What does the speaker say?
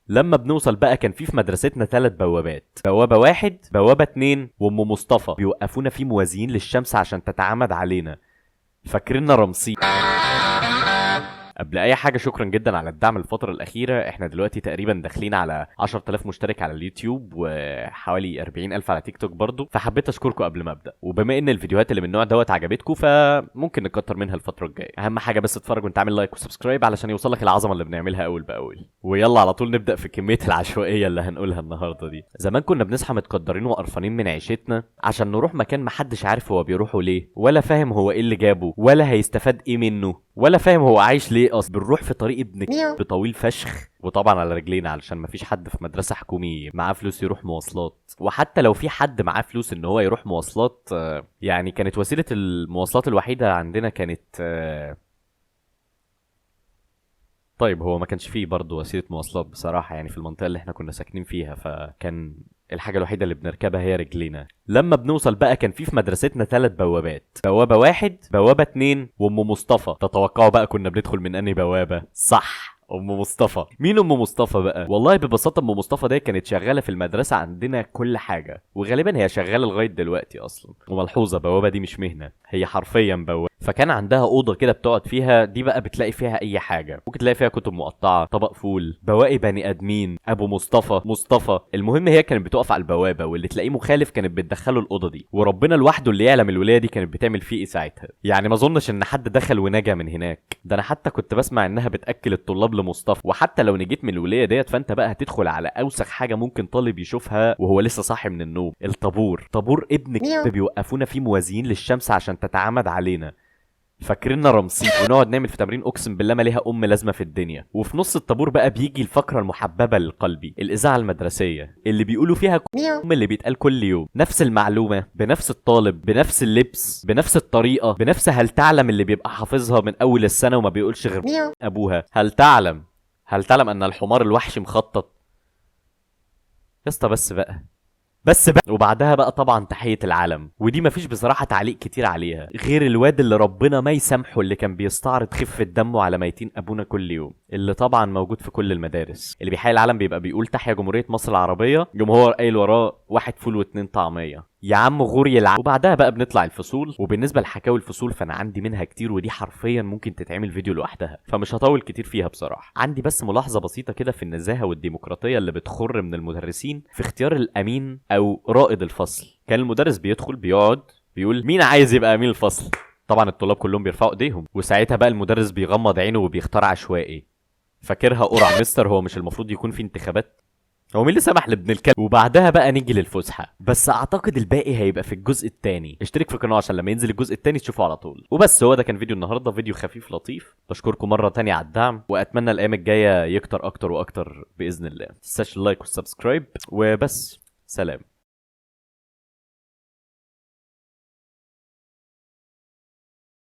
لما بنوصل بقى كان في مدرستنا 3 بوابات، بوابة 1، بوابة 2، وام مصطفى، بيوقفونا فيه موازيين للشمس عشان تتعامد علينا، فاكريننا رمسيس. قبل اي حاجة شكرا جدا على الدعم الفترة الاخيرة، احنا دلوقتي تقريبا داخلين على 10000 مشترك على اليوتيوب وحوالي 40000 على تيك توك برضو، فحبيت اشكركم قبل ما ابدا. وبما ان الفيديوهات اللي من النوع دوت عجبتكم فممكن نكتر منها الفترة الجاية. اهم حاجة بس اتفرج وانت عامل like و subscribe علشان يوصلك العظمة اللي بنعملها اول باول. ويلا على طول نبدا في كمية العشوائية اللي هنقولها النهارده دي. زمان كنا بنصحى متقدرين وقرفانين من عيشتنا عشان نروح مكان محدش عارف هو بيروحه ليه، ولا فاهم هو ايه اللي جابه، ولا هيستفاد ايه منه، ولا فاهم هو عايش ليه اصلا. بنروح في طريق ابن طويل فشخ، وطبعا على رجلينا علشان مفيش حد في مدرسه حكومي معاه فلوس يروح مواصلات، وحتى لو في حد معاه فلوس ان هو يروح مواصلات، يعني كانت وسيلة المواصلات الوحيدة عندنا كانت طيب هو ما كانش فيه برضه وسيلة مواصلات بصراحة يعني في المنطقة اللي احنا كنا ساكنين فيها، فكان الحاجة الوحيدة اللي بنركبها هي رجلينا. لما بنوصل بقى كان في مدرستنا 3 بوابات، بوابة 1، بوابة 2، وام مصطفى. تتوقعوا بقى كنا بندخل من انهي بوابة؟ صح، ام مصطفى. مين ام مصطفى بقى؟ والله ببساطة ام مصطفى دي كانت شغالة في المدرسة عندنا كل حاجة، وغالبا هي شغالة لغاية دلوقتي اصلا. وملحوظه، بوابه دي مش مهنة، هي حرفيا بوابه. فكان عندها اوضة كده بتقعد فيها، دي بقى بتلاقي فيها اي حاجة، ممكن تلاقي فيها كتب مقطعه، طبق فول، بواقي بني ادمين، ابو مصطفى، مصطفى. المهم هي كانت بتقف على البوابة، واللي تلاقيه مخالف كانت بتدخله الاوضة دي، وربنا لوحده اللي يعلم الولاية دي كانت بتعمل فيه ايه ساعتها. يعني ما اظنش ان حد دخل ونجا من هناك. ده انا حتى كنت بسمع انها بتاكل الطلاب لمصطفى. وحتى لو نجيت من الوليه ديت فانت بقى هتدخل على اوسخ حاجة ممكن طالب يشوفها وهو لسه صاحي من النوم، الطابور. طابور ابن بيوقفونا فيه موازيين للشمس عشان تتعامد علينا، فاكريننا رمسيس، ونقعد نعمل في تمرين اقسم بالله ما ليها ام لازمه في الدنيا. وفي نص الطابور بقى بيجي الفقرة المحببة لقلبي، الاذاعة المدرسية اللي بيقولوا فيها ام اللي بيتقال كل يوم، نفس المعلومة بنفس الطالب بنفس اللبس بنفس الطريقة بنفس هل تعلم اللي بيبقى حافظها من اول السنة وما بيقولش غير ابوها. هل تعلم، هل تعلم ان الحمار الوحشي مخطط يا اسطى؟ بس بقى، بس بقى. وبعدها بقى طبعا تحية العلم، ودي مفيش بصراحة تعليق كتير عليها غير الواد اللي ربنا ما يسامحه اللي كان بيستعرض خفة دمه على ميتين ابونا كل يوم، اللي طبعا موجود في كل المدارس. اللي بيحيي العلم بيبقى بيقول تحيا جمهورية مصر العربية، جمهور قايل وراه 1 فول و2 طعمية، يا عم غور يلعب. وبعدها بقى بنطلع الفصول. وبالنسبة لحكاوي الفصول فانا عندي منها كتير، ودي حرفيا ممكن تتعمل فيديو لوحدها، فمش هطول كتير فيها بصراحة. عندي بس ملاحظة بسيطة كده في النزاهة والديمقراطية اللي بتخر من المدرسين في اختيار الامين او رائد الفصل. كان المدرس بيدخل بيقعد بيقول مين عايز يبقى امين الفصل؟ طبعا الطلاب كلهم بيرفعوا ايديهم، وساعتها بقى المدرس بيغمض عينه وبيختار عشوائي، فاكرها قرعه. مستر هو مش المفروض يكون في انتخابات؟ هو مين اللي سمح لابن الكلب؟ وبعدها بقى نيجي للفسحه، بس اعتقد الباقي هيبقى في الجزء الثاني. اشترك في القناة عشان لما ينزل الجزء الثاني تشوفه على طول. وبس هو ده كان فيديو النهارده، فيديو خفيف لطيف. بشكركم مرة تانية على الدعم، واتمنى الايام الجاية يكتر اكتر واكتر باذن الله. متنساش ال like وال subscribe، وبس سلام.